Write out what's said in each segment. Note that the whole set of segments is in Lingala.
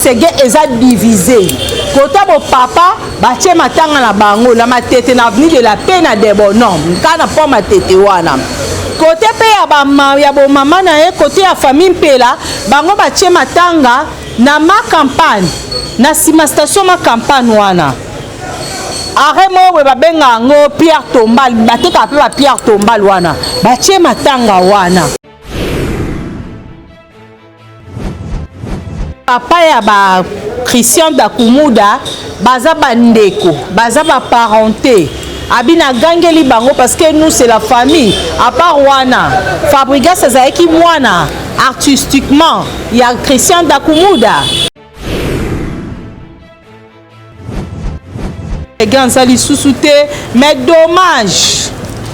Seguin eza divise. Kota bo papa batie matanga na bango na Matete na avenue de la paix na Debonhomme kaka na pont Matete wana. Kote pe ya ba ya bo mama na ye kote ya famille Mpela bango batie matanga na ma campagne na sima station ma campagne wana. Arrêt moko boye babenga yango pierre tombale, batekaka pe ba pierre tombale wana batie matanga wana. Papa ya ba Christian Dakumuda baza ba ndeko, baza ba parenté. Abi na gangeli bango parce que nous c'est la famille. À part wana, Fabregas azalaki mwana artistiquement ya Christian Dakumuda. Ganza lisusu te mais dommage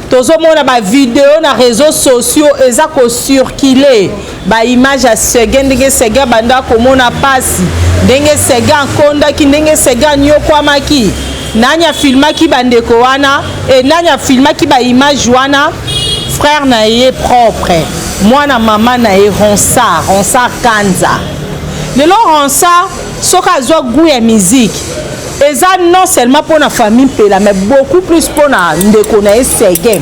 tozomona ba video na réseaux sociaux eza ko circuler ba image ya Seguin ndenge Seguin banda komona pasi ndenge Seguin akondaki ndenge Seguin anyokwamaki nani afilmaki bandeko wana e nani afilmaki ba image wana frère na ye propre mwana mama na ye Ronsard Ronsard Kanza lelo Ronsard soki azwa gout ya musique eza non seulement pona famille Mpela mais beaucoup plus pona ndeko na ye Seguin.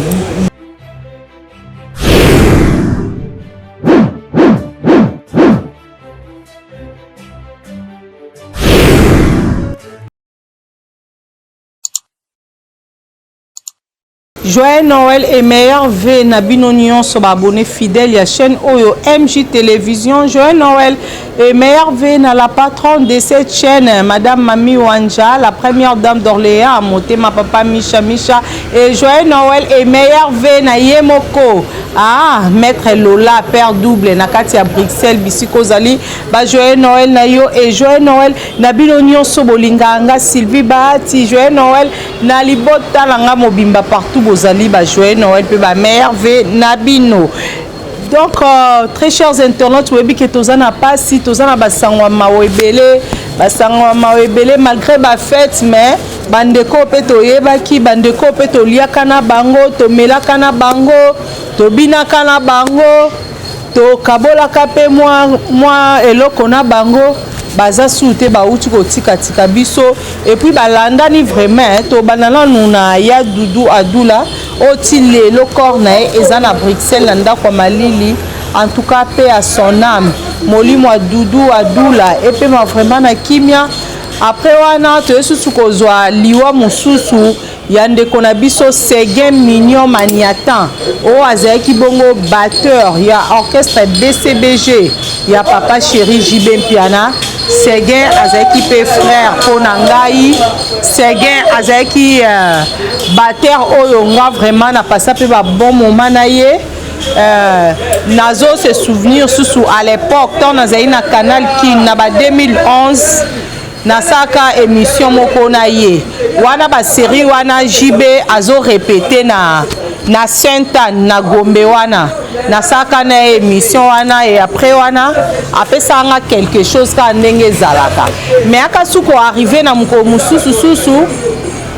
Joyeux Noël et meilleurs vœux na bino nyonso ba abonnés fidèles ya chaîne oyo MJ Télévision. Joyeux Noël et meilleurs vœux na la patronne de cette chaîne, Madame Mami Wanja, la première dame d'Orléans, motema papa Micha Micha. Et joyeux Noël et meilleurs vœux na Yemoko. Ah, Maître Lola, père double, na kati ya Bruxelles, bisiko zali. Ba joyeux Noël na yo et joyeux Noël na bino nyonso bolinga nga Sylvie Bahati. Joyeux Noël Na libota na nga mobimba partout bozali ba joyeux Noël pe ba meilleurs vœux na bino. Donc euh, très chers internautes boyebi ke toza na pasi toza na basango ya mawa ebele basango ya mawa ebele malgré ba fête mais bandeko mpe toyebaki bandeko mpe toliaka na bango tomelaka na bango tobinaka na bango Tokabolaka pe mwa mwa eloko na bango baza sous te bawuti kotika tika biso et puis balandani vraiment tobanda nanu na ya Doudou Adoula oyo ti lelo corps na ye eza na Bruxelles na ndako ya malili en tout cas paix à son âme molimo ya Doudou Adoula epema vraiment na kimia après wana toye susu kozwa liwa mosusu ya ndeko na biso Seguin Mignon Maniatan oyo azalaki bongo batteur ya orchestre BCBG ya papa chéri JB Mpiana. Seguin azalaki mpe frère mpo na ngai. Seguin azalaki euh, batteur oyo nga vraiment na passa mpe ba bon moment na ye. Euh, nazo se souvenir susu à l'époque ntango nazali na Canal Kin na ba 2011 Nasalaka emission moko na ye wana ba serie wana JB azo repete na na Sainte Anne na Gombe wana nasalaka na ye emission wana et après wana apesaka nga quelque chose kaka ndenge ezalaka mais aka su ko arrive na mokolo mosusu susu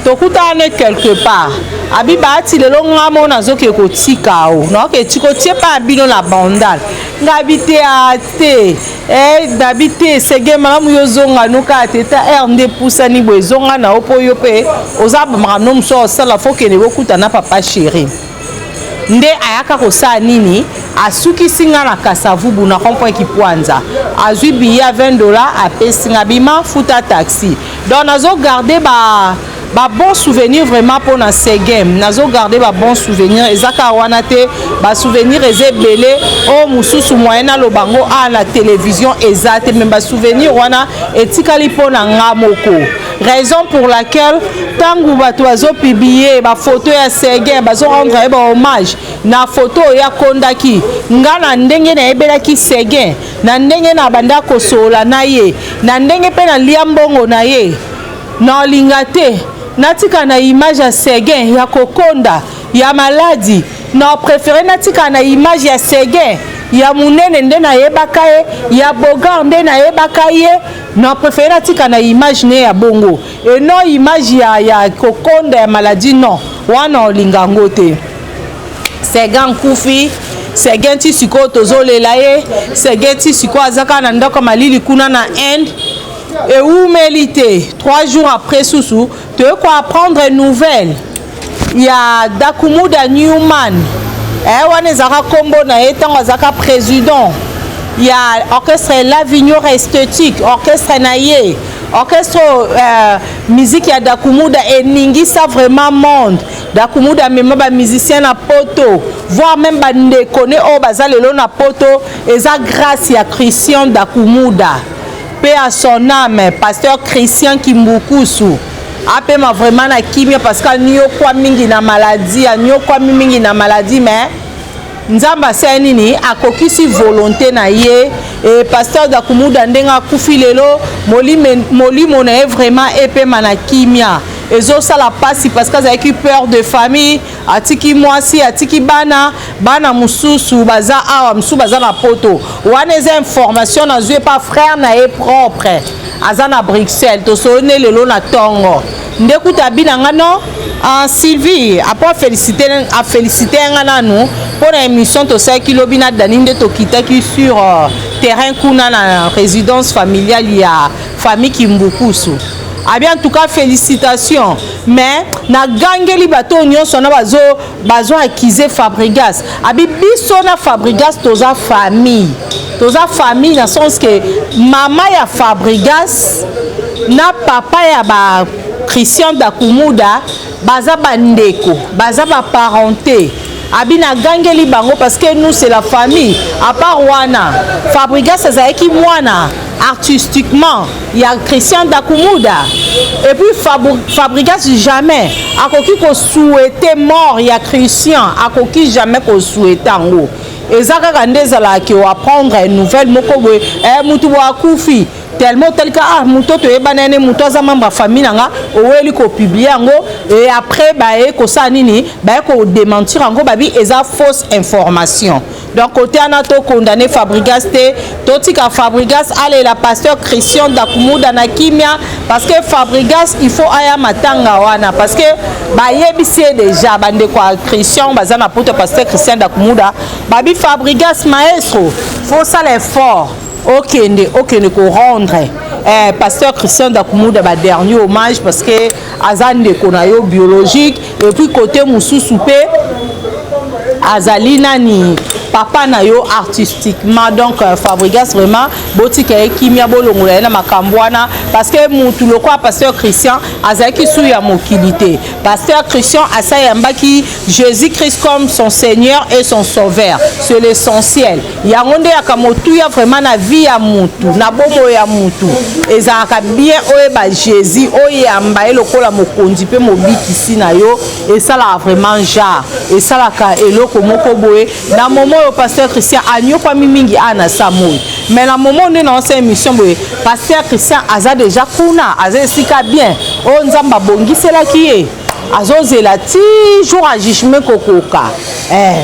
tokutana ne quelque part abi baati lelo nga mo nazoke kotika o naoke tika otie pa bino na bandal nga abi te a te Eh Dabi te sege malamu yo zonga no kaka te ta heure nde epusani boye zonga na yo mpo yo mpe oza makambo no mosusu osala fo kende bokuta na papa chéri nde ayaka kosala nini asukisi nga na kasavubu na rond point kipwanza azwi billet ya 20 dollars apesi nga bima futa taxi donc nazo garder ba ba bon souvenir vraiment pona seguem nazo garder ba bon souvenir eza kaka wana te ba souvenir eza ebele oyo mosusu moyen naloba yango awa na télévision eza te me ba souvenir wana etikali mpo na nga moko raison pour laquelle ntango bato bazopiblie bafoto ya seguin bazorendre ye bahommage na foto oyo akondaki nga na ndenge nayebelaki seguin na ndenge na banda kosolola na ye na ndenge mpe nalia mbongo na ye Naolinga te natikala na image ya Seguin ya kokonda, ya maladi. Nao preferer natikala na image ya Seguin ya munene nde nayebaka ye, ya beaugar nde nayebaka ye. Nao preferer natikala na image ne ya bongo et non image ya, ya kokonda ya maladie non. Wana naolinga yango te. Seguin akufi, Seguin ti sikoyo tozolela ye, Seguin ti sikoyo aza kaka na ndako ya malili kuna na Inde. Ewumeli te, 3 jours après susu toye koapprendre nouvelle ya Dakumuda Newman. Wana ezalaka nkombo na ye ntango azalaka président ya orchestre L'Avenir Esthétique, orchestre na ye, orchestre musique ya Dakumuda eningisa vraiment monde. Dakumuda amema bamusicien na Poto, voire même bandeko ne oyo baza lelo na Poto, eza grâce ya Christian Dakumuda. Paix à son âme, pasteur Christian Kimbukusu apema vraiment na kimia, parce que aniokwa mingi na maladie, aniokwami mingi na maladie, mais Nzambe asali nini? Akokisi volonté na ye. E pasteur Dakumuda, ndenge akufi lelo, molimo na ye vraiment epema na kimia. Ezosala mpasi parce que azalaki père de famille, atiki mwasi, atiki bana. Bana mosusu baza awa, mosusu baza na Poto. Wana eza information nazwi epa frère na ye propre, aza na Bruxelles. Tosoli ne lelo na ntongo nde kuta abi na nga no Sylvie apo afélicité nga nanu mpo na émission tosalaki lobi na Dani, nde tokitaki sur terrain kuna na résidence familiale ya famille Kimbukusu. Abi en tout cas félicitation, mais nagangeli bato nyonso wana bazo accuser Fabrigas. Abi biso na Fabrigas toza famille, toza famille na sens que mama ya Fabrigas na papa ya ba Christian Dakumuda baza bandeko, baza baparenté. Abi nagangeli bango parce que nous, c'est la famille. À part wana, Fabrigas azalaki mwana artistiquement ya Christian Dakumuda. Et puis Fabrigas jamais akoki kosouhaiter mort ya Christian, akoki jamais kosouhaiter yango. Eza kaka nde ezalaka oapprendre nouvelle moko boye, mutu boye akufi, tellement otalika ah, moto toyebana ye ne, moto aza membre ya famille na nga, oweli kopublier yango. Et après baye kosala nini? Baye kodémentir yango, babi eza fausse information. Donc côté wana tokondane Fabrigas te, totika Fabrigas alela pasteur Christian Dakumuda na kimia, parce que Fabrigas, il faut aya matanga wana, parce que bayebisi ye déjà, bandeko ya Christian baza na Poto, pasteur Christian Dakumuda, babi Fabrigas maestro, faut sala effort, okende korendre pasteur Christian Dakumuda badernier hommage, parce que aza ndeko na yo biologique, et puis côté mosusu mpe azali nani, papa na yo artistiquement. Donc Fabrigas vraiment, botika ye kimia, bolongola ye na makambo wana, parce que mutu lokola pasteur Christian azalaki su ya mokili te. Pasteur Christian asayambaki Jésus Christ comme son Seigneur et son Sauveur, c'est l'essentiel. Yango nde yaka motuya vraiment na vie ya mutu, na bomoi ya mutu. Ezalaka bien oyeba Jésus, oyamba ye lokola mokonzi mpe mobikisi na yo. Esalaka vraiment genre, esalaka eloko moko boye. Na momo oyo pasteur Christian anyokwami mingi awa na sa moi, mais na momo nde naosala émission boye, pasteur Christian aza déjà kuna, aza esika bien oyo Nzambe abongiselaki ye. Azozela ti jour ya jugement kokoka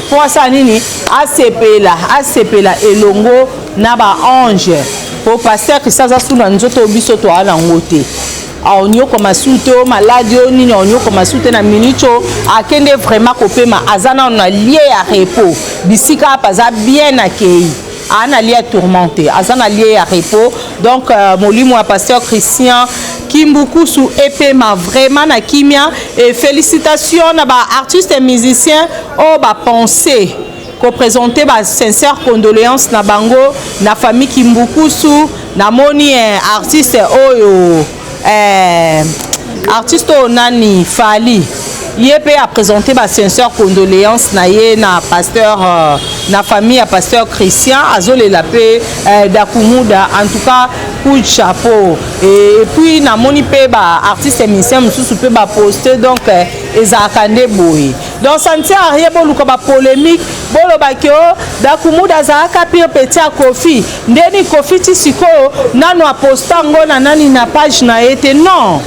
mpo asala nini? Asepela, asepela elongo na baange, po pasteur Christian aza su na nzoto oyo biso toa nango te. Aonyokoma su te, o maladie o nini, aonyokoma su te. Na minute oyo akende vraiment kopema, aza nano na lieu ya repos, bisika apa aza bien akei, aa na lieu ya tourment te, aza na lieu ya repos. Donc molimo ya pasteur Christian Kimbukusu epema vraiment na kimia. Et félicitations na baartiste et musicien oyo bapense koprésenter basincère condoléance na bango na famille Kimbukusu. Namoni artiste oyo, artiste oyo nani, Fali, ye mpe aprésente basincère condoléance na ye na pasteur, na famille ya pasteur Christian, azolela mpe Dakumuda. En tout cas, coup de chapeau. Et puis namoni mpe baartiste musicien mosusu mpe baposte. Donc ezalaka nde boye. Donc ça ne sert à rien boluka bapolémique, bolobaki o Dakumuda azalaka pire petit ya Kofi. Ndeni Kofi ti sikoyo nano aposta yango na nani, na page na ye te. Non,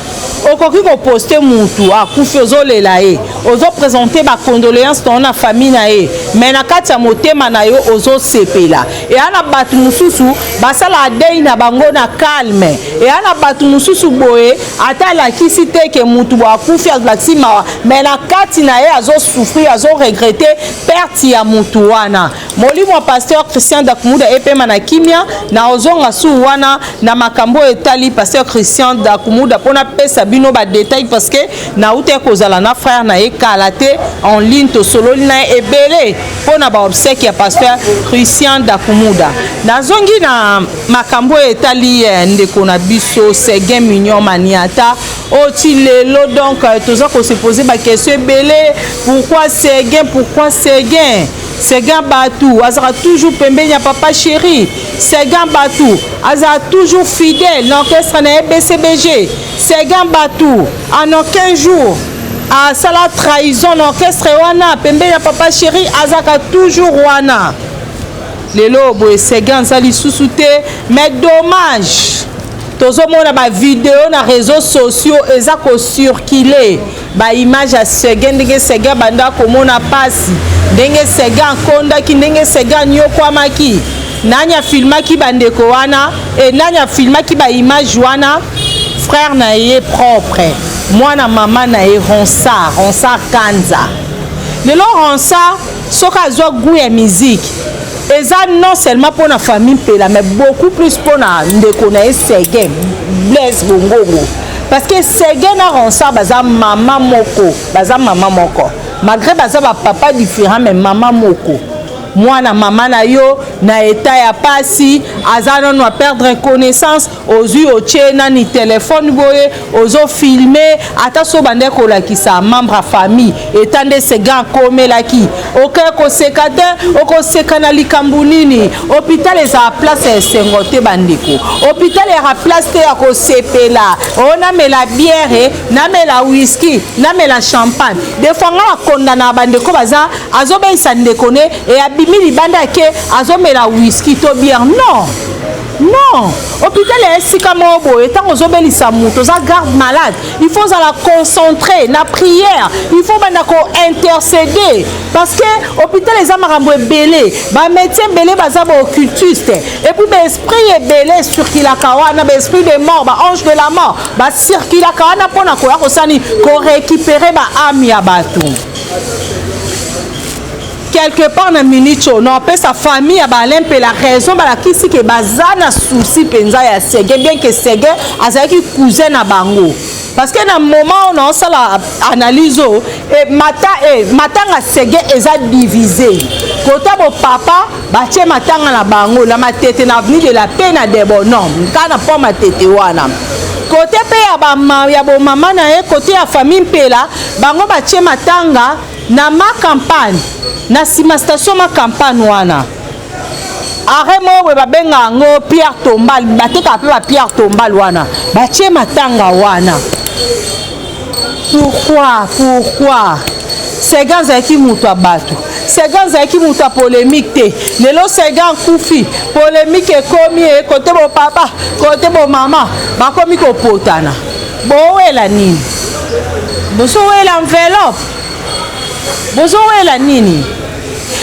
okoki koposte mutu akufi, ozolela ye, ozoprésente bacondoléance to na famille na ye, mais na kati ya motema na yo ozosepela. Eya na bato mosusu basalaka deuil na bango na calme. Eya na bato mosusu boye, ata alakisi te ke mutu bo akufi, alakisi mawa, mais na kati na ye azosouffrir, azoregretter perte ya mutu wana. Molimo ya pasteur Christian Dakumuda epema na kimia. Na ozonga su wana na makambo oyo etali pasteur Christian Dakumuda mpo napesa bino ba détails, parce que nauta kozala na frère na ye kala te en ligne, tosololi na ye ebele mpo na ba obsèques ya pasteur Christian Dakumuda. Nazongi na makambo oyo etali ndeko na biso Seguin Mignon Maniata, oyo ti lelo donc toza kose poser ba questions ebele: pourquoi Seguin? Pourquoi Seguin? Seguin Batu azalaka toujours pembeni ya papa chéri. Seguin Batu azalaka toujours fidèle na orchestre na ye BCBG. Seguin Batu en aucun jour asala trahison na orchestre wana. Pembeni ya papa chéri azalaka toujours wana. Lelo boye Seguin aza lisusu te, mais dommage, tozomona ba vidéos na réseaux sociaux eza kocirculer, ba images ya Seguin, ndenge Seguin banda komona pasi, ndenge Seguin akondaki, ndenge Seguin anyokwamaki. Nani afilmaki bandeko wana e nani afilmaki ba images wana? Frère na ye propre, mwana mama na ye, Ronsard, Ronsard Kanza. Lelo Ronsard soki azwa goût ya musique, eza non seulement mpona famille Mpela, mais beaucoup plus mpona ndeko na ye Seguin Blaise Bongongo, parce que Seguin na Ronsard baza mama moko, baza mama moko, malgré baza bapapa différent, mais mama moko. Mwana mama na yo na état ya pasi, aza nano aperdre connaissance, ozwi otie nani telefone boye, ozofilmer. Ata so bande kolakisa membre ya famille eta nde Seguin akomelaki, oke koseka te. Okoseka na likambo nini? Hôpital ezala place ya esengo te, bandeko. Hôpital ezaka place te ya kosepela o namela bière, namela whisky, namela champagne. Des fois nga bakondana bandeko baza azobengisa ndeko ne e abimi libanda, ake azomela whisky to bière. Non, non, hôpital ya esika moko boye, ntango ozobelisa moto, oza garde malade, il faut ozala concentré na prière, il faut banda kointercéder, parce que hôpital eza makambo ebele, ba médecins ebele baza ba occultistes, et puis ba esprits ebele ecirculaka wana, ba esprits de mort, ba anges de la mort bacirculaka wana mpona koya kosani korécupérer ba âmes ya bato. Quelque part na minute oyo naopesa famille ya Baalain Mpela raison. Balakisi ke baza na souci mpenza ya Seguin, bien que Seguin azalaki cousin na bango, parce que na moment oyo naosala analyse oyo, matanga Seguin eza divisé. Kota bopapa batie matanga na bango na Matete, na avenue de la Paix, na Debonhomme, kaka na po Matete wana. Kote mpe ya bomama na ye, kote ya famille Mpela, bango batie matanga na Ma Campagne, na nsima station Ma Campagne wana, arrêt moko boye babenga yango Pierre Tombal, batekaka mpe ba pierre tombale wana, batie matanga wana. Pourquoi? Pourquoi? Seguin azalaki moto ya bato, Seguin azalaki moto ya polémique te. Lelo Seguin akufi, polémique ekomi e kote bopapa, kote bomama bakomi kopotana. Bowela nini? Bozowela enveloppe? Bozowela nini?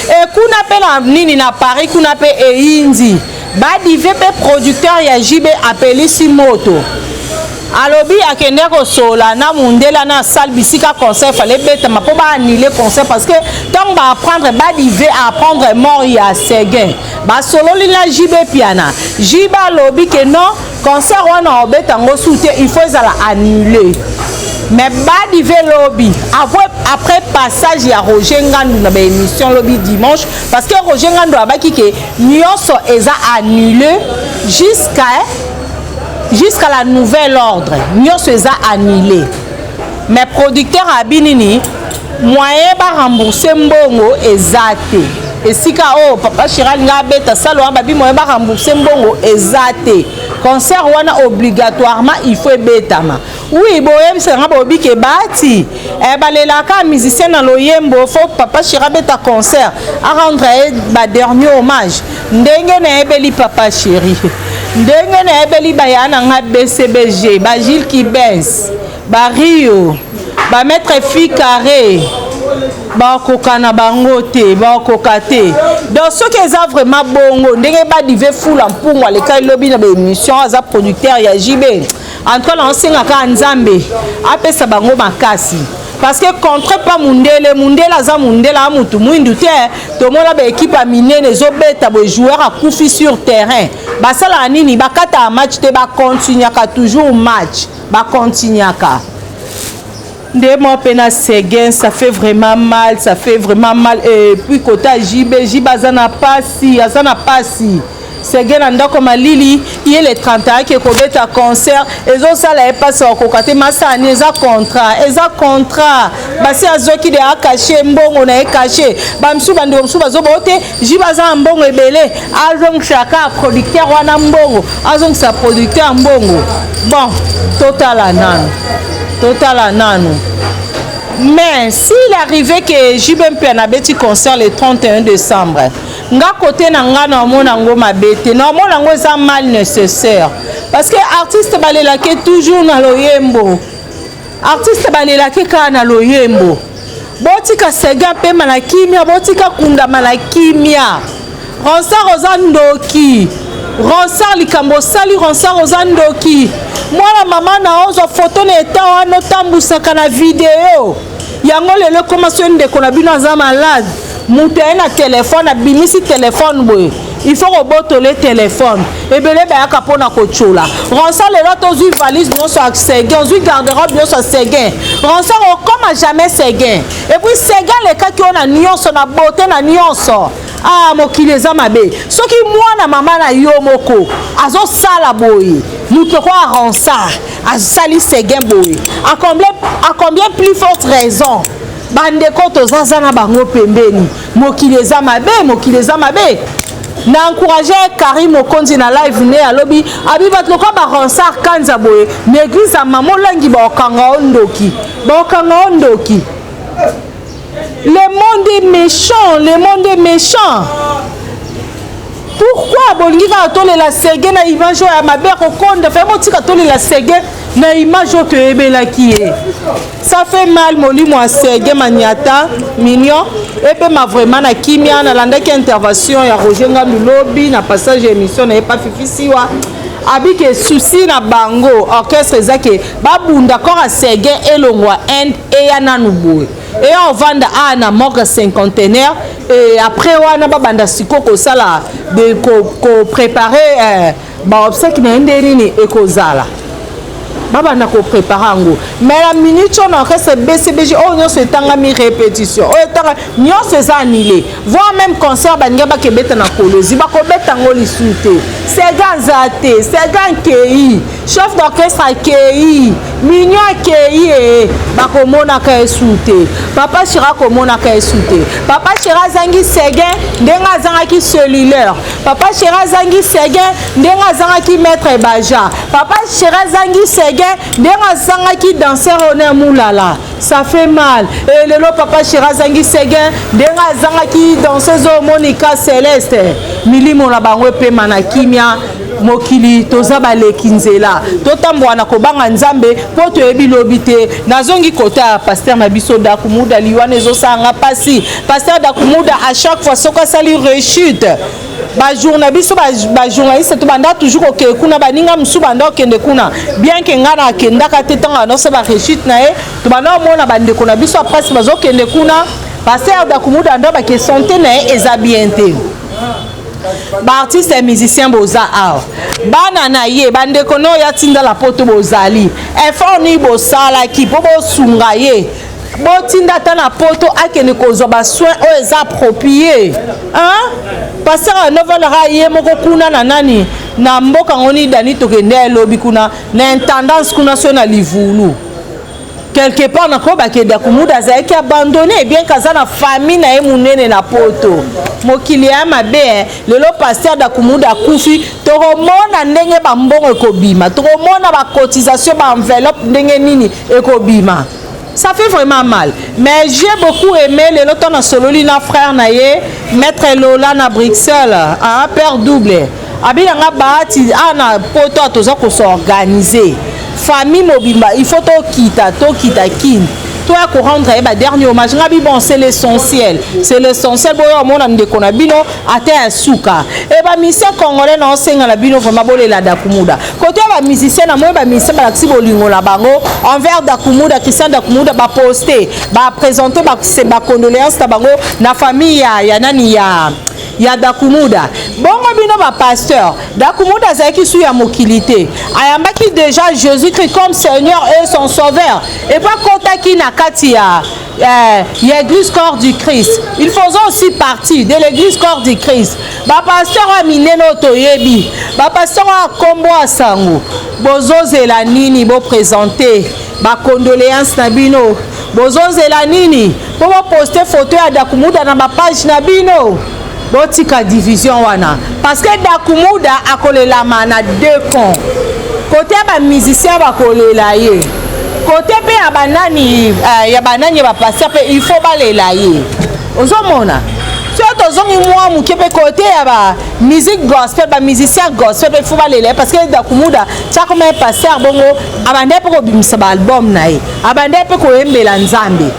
E kuna mpe na nini, na Paris kuna mpe eyindi. Badive mpe producteur ya JB apelisi moto, alobi akende kosola na mundela na salle bisika concert fallait betama mpo baannuler concert, parce que ntango baapprendre, badive apprendre mort ya Seguin, basololi na JB Piana. JB alobi ke non, concert wana obeta yango su te, il faut ezala annulé. Mais badive lobi, après passage ya Roger Ngandu na ba émissions lobi dimanche, parce que Roger Ngandu abaki ke nyonso eza annulé jusqu'à la nouvelle ordre, nyonso eza annulé. Mais producteur abi nini? Moyen barembourser mbongo eza te. Esika oyo papa chéri alinga abeta salle wana, babi moyen barembourser mbongo eza te, concert wana obligatoirement il faut ebetama. Oui, boyebisaka nga, boyebi ke bati balelaka musicien na loyembo. Faut papa chéri abeta concert, arendre ye ba dernier hommage. Ndenge nayebeli papa chéri, ndenge nayebeli baya na nga BCBG, bagile Kibens, bario, ba maître fi carré, bakoka na bango te, bakoka te. Donc soki eza vraiment bongo ndenge badive fula mpungu alekai lobi na ba émissions, aza producteur ya JB, en tout cas naosengaka Nzambe apesa bango makasi. Parce que contre pa mundele, mundele aza mundele, a mutu mwindu te. Tomona ba équipe ya minene ezobeta boye, joueur akufi sur terrain, basalaka nini? Bakataka match te, bacontinuaka toujours match, bacontinuaka nde. Moi mpe na Seguin, ça fait vraiment mal, ça fait vraiment mal. Et puis kota JB, JB aza na pasi, aza na pasi. Seguin na ndako malili ye, le 31 ake kobeta concert, ezosala ye mpasi, akokoka te. Masani eza contrat, eza contrat. Basi azwaki de akashe mbongo na ye, kashe bamisusu. Bandeko mosusu bazoba te, JB aza na mbongo ebele, azongisa kaka producteur wana mbongo, azongisa producteur mbongo. Bon, totala nanu, totala nanu. Mais s'il arrivait que JB Mpiana abeti concert le 31 décembre, nga kote na nga na omona yango mabe te, na omona yango eza mal nécessaire, parce que artiste balelaki toujours na loyembo, artiste balelaki kaka na loyembo. Botika Seguin pema na kimia, botika kundama na kimia. Ronsard, oza ndoki. Ronsard, likambo osali, Ronsard, oza ndoki. Mwana mama na ozwa foto na eta wana, otambusaka na video yango. Lelo ekoma so ndeko na bino aza malade, moto aye na telefone, abimisi telefone boye, il faut kobotole telefone. Ebele bayaka mpona kotiola Ronsard. Lelo tozwi valise nyonso ya Seguin, ozwi garde-robe nyonso ya Seguin. Ronsard, okoma jamais Seguin. Et puis Seguin alekaki oyo na nyonso, na beauté, na nyonso. Ah, mokili eza mabe. Soki mwana mama na yo moko azosala boye, moto lokola Ronsard asali Seguin boye, à combien plus forte raison bandeko tozaza na bango pembeni? Mokili eza mabe, mokili eza mabe. Na encourage Karim Mokonzi na live ne alobi abi bato lokola baRonsard Kanza boye na église ya mama Olangi, baokanga o ndoki, baokanga o ndoki. Le monde est méchant, le monde est méchant. Pourquoi bolingi kaka tolela Seguin na image oyo ya mabe akokonda? Fe botika tolela Seguin na image oyo toyebelaki ye. Ça fait mal. Molimo ya Seguin Maniata Mignon epema vraiment na kimia. Nalandaki intervention ya Roger Ngandu lobi na passage ya émission na ye pa Fifi Siwa, abike susi na bango orchestre eza ke babunda corps ya Seguin elongwa Inde, eya nanu boye, eya ovanda awa na morgue cinquantenaire. Et après wana babanda sikoyo kosala kopréparer baobsèques na ye, nde nini ekozala, babanda kopréparer yango. Mais na minute oyo na orchestre BCBG oyo nyonso etangami, répétition oyo etanga nyonso eza annulé, voire même concert baninga bakebeta na Kolozi, bakobeta yango lisusu te. Seguin aza te, Seguin akei, chef d'orchestre akei, Mignon akei, e bakomonaka esu te. Papa Chéri akomonaka esu te. Papa Chéri azangi Seguin ndenge azangaki cellulaire, Papa Chéri azangi Seguin ndenge azangaki maître Baja, Papa Chéri azangi Seguin ndenge azangaki danseur honneur Mulala. Ça fait mal. E lelo Papa Chéri azangi Seguin ndenge azangaki danseuse oyo Monika Celeste. Milimo na bango epema na kimia. Mokili toza baleki nzela, totambola na kobanga Nzambe mpo toyebi lobi te. Nazongi kota ya pasteur na biso Dakumuda. Liwana ezosalanga mpasi. Pasteur Dakumuda, à chaque fois soki asali rechute, bajour na biso bajournaliste tobanda toujours kokende kuna, baninga mosusu banda kokende kuna, bien ke ngai na akendaka te. Ntango bandosala barechute na ye, tobanda komona bandeko na biso ya presse bazokende kuna. Pasteur Dakumuda ando bake, santé na ye eza bien te. Baartiste ya musicien boza awa, bana na ye, bandeko na oyo atindala poto, bozali effort nini bosalaki mpo bosunga ye, botinda ata na poto akende kozwa basoin oyo eza approprié? Pasteur anovalaka ye moko kuna na nani na mboka ngo nini, dani tokende elobi kuna na intendance kuna, so na livulu quelque part. Nakoyeba ke Dakumuda azalaki abandonné, bien ke aza na famille na ye monene na poto. Mokili ya mabe. Lelo pasteur Dakumuda akufi, tokomona ndenge bambongo ekobima, tokomona bacotisation, baenveloppe ndenge nini ekobima. Ça fait vraiment mal, mais j'ai beaucoup aimé lelo ntango nasololi na frère na ye, maître Lola na Bruxelles, un père double abinanga bahati awa na poto. Toza kos'organiser, famille mobimba, il faut tokita, tokita Kini. Toya korendre ye badernier hommage. Nga bi bon, c'est l'essentiel, c'est l'essentiel. Boyo omona ndeko na bino ata ya suka. E bamusicien congolais na osenga na bino vraiment, bolela Dakumuda. Kote ya bamusicien, na moi bamusicien balakisi bolingo na bango envers Dakumuda, Christian Dakumuda. Baposte, baprésente bacondoléance na bango na famille ya nani, ya Dakumuda. Bongo bino bapasteur, Dakumuda azalaki su ya mokili te, ayambaki déjà Jésus Christ comme Seigneur et son Sauveur. Et puis akɔtaki na kati ya église Corps du Christ. Il faisait aussi partie de l'église Corps du Christ. Bapasteur oyo minene oyo toyebi, bapasteur oyo akombo ya sango, bozozela nini boprésente bacondoléance na bino? Bozozela nini mpo boposte photo ya Dakumuda na bapage na bino? Botika division wana, parce que Dakumuda akolelama na deux camps. Kote ya bamusicien bakolela ye, kote mpe ya banani, ya banani, ya bapasteur mpe il faut balela ye. Ozomona, soki tozongi mwa moke mpe, kote ya bamusique gospel, bamusicien gospel mpe faut balela ye, parce que Dakumuda tiakoma ye pasteur. Bongo abandai mpe kobimisa baalbum na ye, abandai mpe koyembela Nzambe.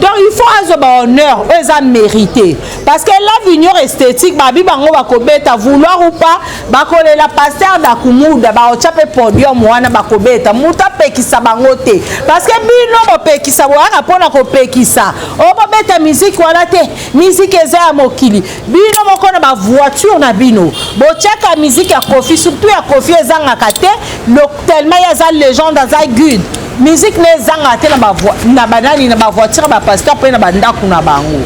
Donc il faut azwa bahonneur oyo eza mérité, parce que l'avenir esthétique babi bango bakobeta, vouloir ou pas, bakolela pasteur Dakumuda. Baotya mpe podium wana, bakobeta, moto apekisa bango te, parce que bino bopekisa, boyaka mpona kopekisa oyo bobeta miziki wana te. Miziki eza ya mokili. Bino moko na bavoiture na bino botiaka miziki ya Kofi, surtout ya Kofi ezangaka te, tellement ye aza légende, aza guide. Musique na ezangaka te na banani, na bavoiture bapasteur mpe na bandako na bango.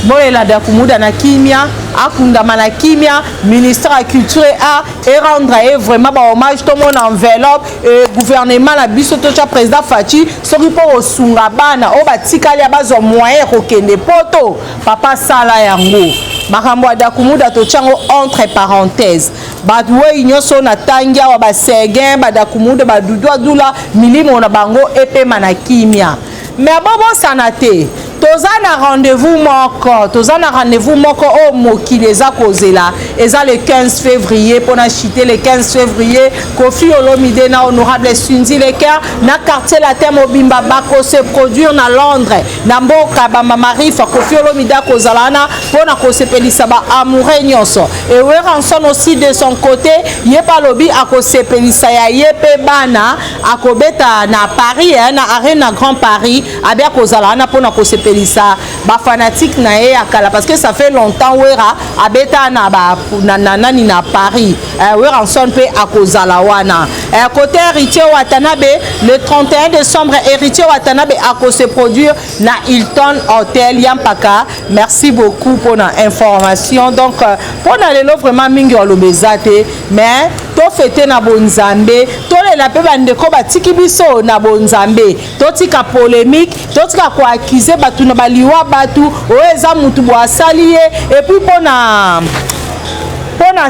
Boyela Dakumuda na kimia, akundama na kimia. Ministère ya Culture et Art erendre ye vraiment bahommage. Tomona enveloppe e gouvernement na biso, totya président Fatshi, soki mpo kosunga bana oyo batikali ya bazwa moyen ya kokende Poto. Papa, sala yango. Makambo ya Dakumuda totya yango entre parenthèse. Bato oyo nyonso natangi awa, baseguin, badakumuda, badudu adula, milimo na bango epema na kimia. Mais bobosana te, toza na rendez-vous moko, toza na rendez-vous moko oyo mokili eza kozela. Eza le 15 février. Mpona chite, le 15 février, Kofi Olomide na honorable Cindy Le Cœur na Quartier Latin mobimba bakose produire na Londres, na mboka bamamarifa. Kofi Olomide akozala wana mpona kosepelisa baamoureux nyonso. E Werrason aussi, de son côté, ye mpe alobi akosepelisa ya ye mpe bana, akobeta na Paris, na Arena Grand Paris. Abi akozala wana mpona kosepelisa bafanatike na ye ya kala, parce que ça fait longtemps Wera abeta na, ba, na, na nani, na Paris. Werrason mpe akozala wana. Côté Héritier Watanabe, le 31 décembre, Héritier Watanabe akose produire na Hilton Hotel ya Mpaka. Merci beaucoup mpona information. Donc mpona lelo vraiment mingi oloba eza te, mais tofete na bonzambe, tolela mpe bandeko batiki biso na bonzambe. Totika polémique, totika koaccuser bato na baliwa, bato oyo eza mutu bo asali ye. Et puis mpona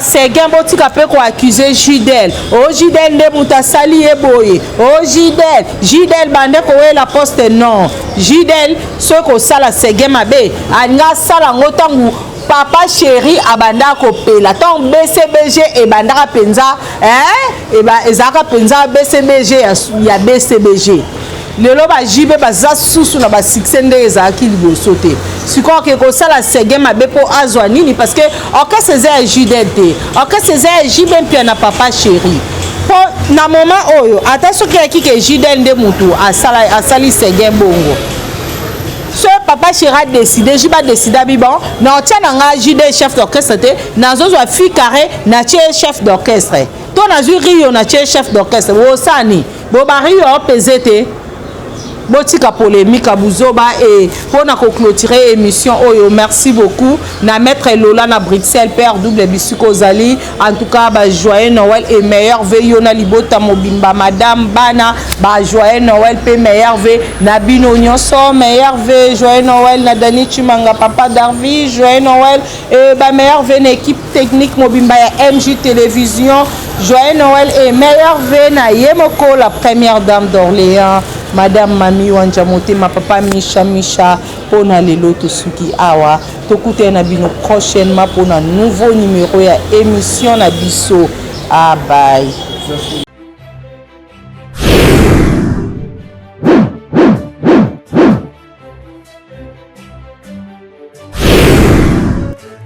Seguin, botika mpe koaccuser Jidel. O Jidel nde moto asali ye boye, o Jidel, Jidel bande kowela poste. Non, Jidel soki kosala Seguin mabe, alingi asala yango ntango Papa Chéri abandaka kopela, ntango BCBG ebandaka mpenza, ezalaka mpenza BCBG ya BCBG. Lelo bajibe baza susu na basuccès ndenge ezalaki liboso te. Sikoyo oke kosala Seguin mabe mpo azwa nini? Parce que orchestre eza ya Jidel te, orchestre eza ya Jibe mpia na Papa Chéri. Mpo na moment oyo, ata soki ayaki ke Jidel nde mutu asali Seguin bongo, so Papa Chéri adécide, jibe adécide, abi bon, na otia na nga Jidel chef d'orchestre te, nazozwa fi carré, natie chef d'orchestre, to nazwi Rio, natie chef d'orchestre, bosani bo bario aopese te. Botika polémique ya buzoba. E mpona koclôturer émission oyo, merci beaucoup na maître Lola na Bruxelles, père double, bisika ozali. En tout cas, bajoyeux Noël et meilleurs vœux yo na libota mobimba, madame, bana. Bajoyeux Noël mpe meilleurs vœux na bino nyonso. Meilleurs vœux, joyeux Noël na Dani Chimanga, papa Darvi, joyeux Noël. E bameilleurs vœux na équipe technique mobimba ya MJ Télévision. Joyeux Noël et meilleurs vœux na ye moko, la première dame d'Orléans, madame Mami Wanja Motema, papa Misha Misha. Mpona lelo tosuki awa, tokutana na bino prochainement mpona nouveau numéro ya émission na biso. Abai.